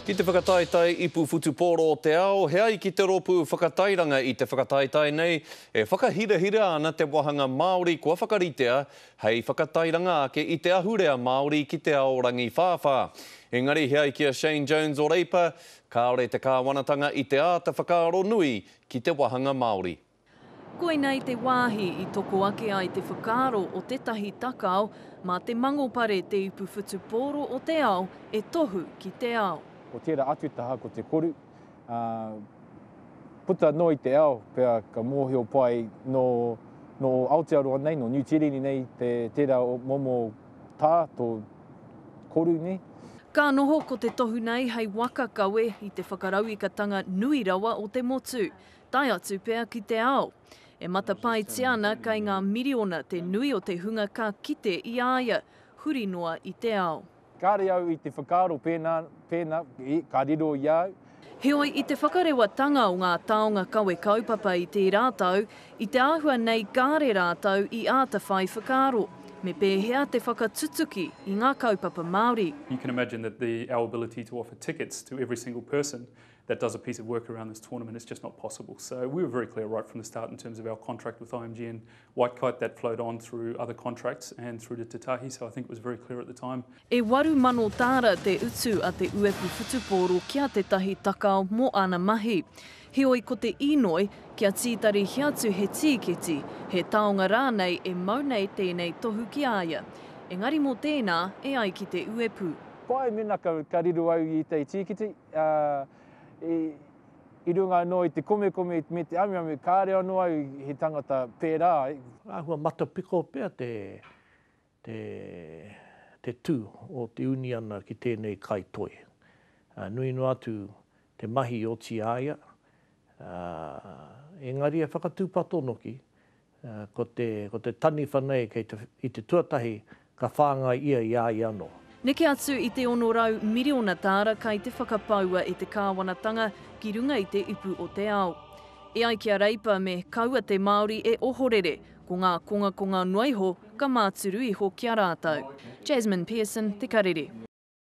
Ki te whakataetae ipu whutupōro o te ao, he ai ki te rōpū whakatairanga i te whakataetae nei, e whakahirahira ana te wāhanga Māori kua whakaritea hei whakatairanga ake i te ahurea Māori ki te ao rangiwhāwhā. Engari he ai ki a Shane Jones o Reipa, kāore te kāwanatanga i te āta whakaaro nui ki te wāhanga Māori. Koinei te wāhi i toko ake ai te whakaaro o tētahi takao, mā te mangopare te ipu whutupōro o te ao e tohu ki te ao. Ko tērā atu taha ko te koru, ā, puta noa i te ao pea ka mōhio pai nō, nō Aotearoa nei, nō Niu Tīreni nei te, tērā momo tā, tō koru nei. Ka noho ko te tohu nei hei waka kawe i te whakarauikatanga nui rawa o te motu. Tae atu pea ki te ao. E matapaetia ana kei ngā miriona te nui o te hunga ka kite i a ia, huri noa i te ao. Kāre au i te whakaaro pēnā, pēnā, ka riro i a au. Heoi, i te whakarewatanga o ngā taonga kawe kaupapa i tērā tau, i te āhua nei kāre rātou i āta whai whakaaro, me pēhea te whakatutuki i ngā kaupapa Māori. You can imagine that the our ability to offer tickets to every single person that does a piece of work around this tournament is just not possible. So we were very clear right from the start in terms of our contract with IMG and White Kite that flowed on through other contracts and through to Te Tahi, so I think it was very clear at the time. E 8,000 tāra te utu a te uepu whutupōro ki a Te Tahi Takao mō āna mahi. Heoi ko te īnoi, kia tītarihia atu he tīketi, he taonga rānei e mau nei tēnei tohu ki a ia. Engari mō tēnā, e ai ki te uepu. Pai mena ka riro au i te tīkiti, i runga anō i te komekome me te amuamu, kāre anō au he tangata pērā. Āhua matapiko pea te, te, te tū o te uniana ki tēnei kaitoi. Nui noa atu te mahi i oti a ia, engari e whakatūpato noki, Ko te, ko te taniwha nei kei te, i te tuatahi ka whāngai ia i a ia anō. Neke atu i te 600 miriona tāra kai te whakapaua e te kāwanatanga ki runga i te ipu o te ao. E ai ki a Reipa me kaua te Māori e ohorere, ko ngā kongakonga noa iho ka māturu iho ki a rātou. Jasmine Pearson, Te Karere.